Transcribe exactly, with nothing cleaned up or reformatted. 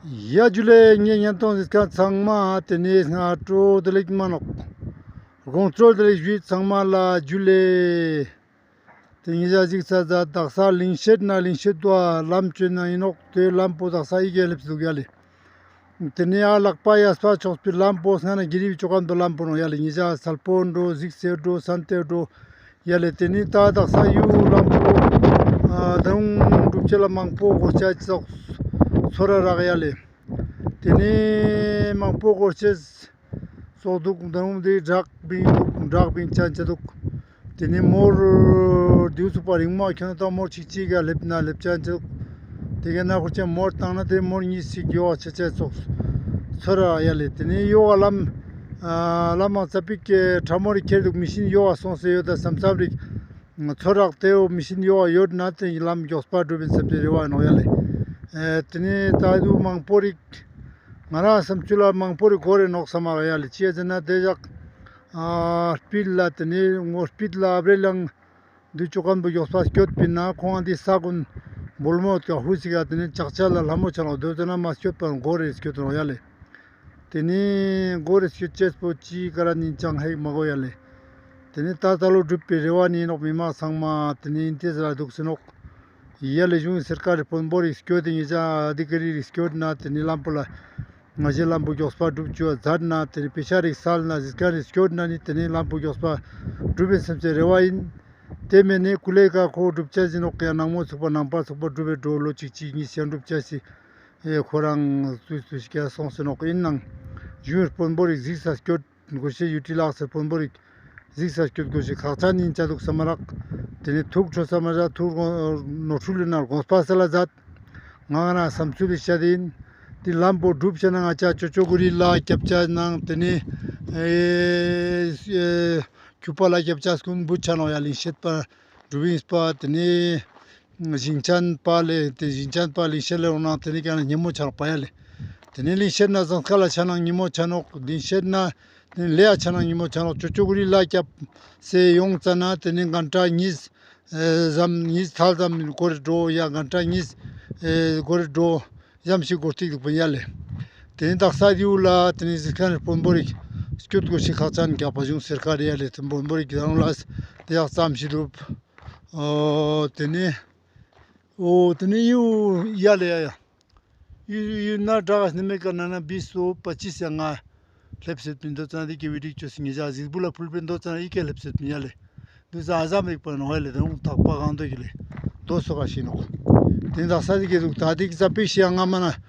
ཡ་ཇུ་ལེ། ངའི་ཉན་ཐོང་གཟིགས་མཁན་ཚང་མ་ཏེ་ནེ་སྔ་དྲོ་བདེ་ལེགས་མ་ནོག། དགོང་དྲོ་བདེ་ལེགས་ཞུ། ཚང་མ་ལ་ཇུ་ལེ། ཏེ་ཉེ་ཞ་གཟིགས་ས་ཟ་དག་ས་ལིང་ཤེད་ན་ལིང་ཤེད་དུ་ལམ་ཅོ་ན་ཨིན་ནོག། ཏེ་ལམ་པོ་དག་ས་ཨི་ཀེ་ལེབས་དུག་ཡ་ལེ། ཏེ་ནེ་ཨ་ལག་པ་ཡ་སྤ་ཆོག་པའི་ལམ་པོ་སྔ་ན་གི་རི་བི་ཅོ་ཁན་པོ་ལམ་པོ་ནོག་ཡ་ལེ། ཉེ་ཞ་སལ་པོ་འགྲོ་གཟིགས་སེ་འགྲོ་སན་ཏེ་འགྲོ་ཡ་ལེ། ཏེ་ནེ་ཏ་དག་ས་ཡུ་ལམ་པོ་ཨ་ད་རུང་གྲུབ་ཆ་ལ་མང་པོ་གོ་ཆ་ཙོགས་ཚོར་ར་རག་ཡ་ལེ། ཏེ་ནེ་མང་པོ་གོ་ཆ་ཙོགས་དུག། ད་རུང་ཏེ་བྲག་བིང་དུག། བྲག་བིང་ཆ་ཆ་དུག། ཏེ་ནེ་མོར་དེའུ་ཚུགས་པ་རིང་མོ་ཁྱོད་ད་མོར་ཅིག་ཅིག་ག་ལེབ་ན་ལེབ་ཆ་ཆ་དུག། ཏེ་ག་ན་ཁོ་ཆ་མོར་ཏང་ན་ཏེ་མོར་ཉིས་ཤིག་ཡོ་ཆ་ཆ་ཙོགས་ཚོར་ར་ཡ་ལེ། ཏེ་ནེ་ཡོ་ག་ལམ་ཨ་ལམ་མང་ཙ་པིག་གི་ཁྲ་མོ་རི་ཁྱེར་དུག། མི་ཤིན་ཡོ་ག་སོང་སེ་ཡོད་ད་སམ་སམ་རིག་ཚོར་རག། ཏེ་བོ་མི་ཤིན་ཡོ་ག་ཡོད་ན་ཏེ་ལམ་གྱོགས་པ་གྲུབ་ཨིན་སམ་ཏེ་རེ་བ་ནོག་ཡ་ལེ། ཨེ་ཏེ་ནེ་ད་དུ་མང་པོ་རིག་ང་རང་སམ་ཚུལ་ལ་མང་པོ་རིག་གོ་རེ་ནོག་སམ་མ་ཡ་ལེ། ཅི་ཡ་ཟེར་ན་ཏེ་ཞག་ཨ་སྤིད་ལ་ཏེ་ནེ་ངོ་སྤིད་ལ་ཨབ་རེ་ལང་དུ་ཅོ་ཁན་པོ་གྱོགས་པ་སྐྱོད་པིན་ན་ཁོང་ཏེ་ས་གུན་བོལ་མོ་ཀ་ཧུ་སི་ག་ཏེ་ནེ་ཅག་ཅག་ལ་ལྷ་མོ་ཆ་ལོ་དོ་ཏེ་ན་མ་སྐྱོད་པ་གོ་རེ་སྐྱོད་ནོག་ཡ་ལེ། ཏེ་ནེ་གོ་རེ་སྐྱོད་ཅེས་པོ་ཅི་ག་ར་ནི་ཅང་ཧེག་མ་གོ་ཡ་ལེ། ཏེ་ནེ་ད་ད་ལོ་གྲུབ་པའི་རེ་བ་ནི་ནོག་མི་མང་ཚང་མ་ཏེ་ནེ་ཨིན་ཏེ་ཟ་དུག་སེ་ནོག། ཡ་ལེ་གཞུང་སར་ཀར་རི་དཔོན་པོ་རིག་སྐྱོད་དེ་ཉེ་ཞ་ཨ་དི་ཀ་རི་རིག་སྐྱོད་ན་ཏེ་ནེ་ལམ་པོ་ལ་ང་ཞེ་ལམ་པོ་གྱོགས་པ་གྲུབ་ཅུ་ཟ་ན་ཏེ་ནེ་པེ་ཤ་རིག་སལ་ན་གཟིགས་ཀ་རིག་སྐྱོད་ན་ནི་ཏེ་ནེ་ལམ་པོ་གྱོགས་པ་གྲུབ་ཨིན་སམ་ཚེ་རེ་བ་ཨིན། ཏེ་མེ་ནེ་ཀུ་ལེ་ཀ་ཁོ་གྲུབ་ཆ་ཟིན་ནོག་ཡ། ནང་མོ་ཚུགས་པ་ནང་པ་ཚུགས་པ་གྲུབ་པའི་འགྲོ་ལོ་ཅིག་ཅིག་ཉིས་ཤ་གྲུབ་ཆ་སི་ཨེ་ཁོ་རང་སུ་སུ་ཞིག་ཡ་སོང་སེ་ནོག། ཨིན་ནང་གཞུང་དཔོན་པོ་རིག་གཟིགས་ས་སྐྱོད་གོ་ཤེས་ཡུ་ཊི་ལགས་སེ་དཔོན་པོ་རིག་གཟིགས་ས་སྐྱོད་གོ་ཤེས་ཁག་ཅན་ཨིན་ཆ་དུག་སམ་མ་རག། ཏེ་ནེ་ཐུགས་ཁྲོ་སམ་མ་རག། ཐུགས་ནོར་འཁྲུལ་ལེ་ན་དགོངས་པ་སལ་ལ་མཛད། ང་ང་རང་སམ་ཚུལ་ལེ་ཤ་ཏེ་ཨིན། ཏེ་ལམ་པོ་གྲུབ་ཆ་ན་ང་ཅག་ཅོ་ཅོ་གུ་རི་ལ་སྐྱབས་ཆ་ནང་ཏེ་ནེ་ཨེ་ཨེ་ཁྱུ་པ་ལ་སྐྱབས་ཆ་སྐུན་བུ་ཆ་ནོག་ཡ། ལིང་ཤེད་པ་གྲུབ་ཨིན་པ་ཏེ་ནེ་ཞིང་ཆེན་པ་ལེ་ཏེ་ཞིང་ཆེན་པ་ལིང་ཤེད་ལེ་འོང་ན་ཏེ་ནེ་ཀ་ན་ཉེ་མོ་ཆ་ནོག་པ་ཡ་ལེ། ཏེ་ནེ་ལིང་ཤེད་ན་ཟངས་དཀར་ལ་ཆ་ན་ཉེ་མོ་ཆ་ནོག། ལིང་ཤེད་ན་ཏེ་ནེ་ལེ་ཡ་ཆ་ན་ཉེ་མོ་ཆ་ནོག། ཅོ་ཅོ་གུ་རི་ལ་སྐྱབས་སེ་ཡོང་ཙ་ན་ཏེ་ནེ་གན་ཊ་ཉིས་ཨེ་ཙམ་ཉིས་ཐལ་ཙམ་གོ་རེ་འགྲོ་ཡ། གན་ཊ་ཉིས་ཨེ་གོ་རེ་འགྲོ་ཙམ་ཞིག་གོ་སྟེ་དུག་པ་ཡ་ལེ། ཏེ་ནེ་དག་ས་དེའུ་ལ་ཏེ་ནེ་གཟིགས་ཁན་དཔོན་པོ་རིག་སྐྱོད་གོ་ཤེས་ཁག་ཅན་གྱ་པ་གཞུང་སར་ཀར་ཡ་ལེ། ཏེ་དཔོན་པོ་རིག་རང་ལ་ཏེ་ཡག་ཙམ་ཞིག་རུབ། ཨོ་ཏེ་ནེ་ཨོ་ཏེ་ནེ་ཡུ་ཡ་ལེ་ཡ་ཡ། ཡུ་ཡུ་ན་དྲག་ནི་མེ་ཀ་ན་ན་བི་སོ་པ་ཅིས་ཡ་ང་ལེབ་སེད་པིན་དོ་ཙ་ན་དེ་ཀེ་བི་ཌིའོ་ཅོས་སེ་ཉེ་ཞ་གཟིགས་བུ་ལ་ཕུལ་པིན་དོ་ཙ་ན་ཨི་ཀེ་ལེབ་སེད་པིན་ཡ་ལེ། དུ་ས་ཨ་ཟམ་རིག་པ་ནོག་ཡ་ལེ། དེ་རུང་ཐག་པ་གང་དོ་ཡི་ལེ། དོ་སོ་ག་ཤི་ནོག། དེ་དག་ས་དེ་ཀེ་དུག་ད་དེ་ཀེ་ཙ་པིག་ཤི་ཡ་ང་མ་ན་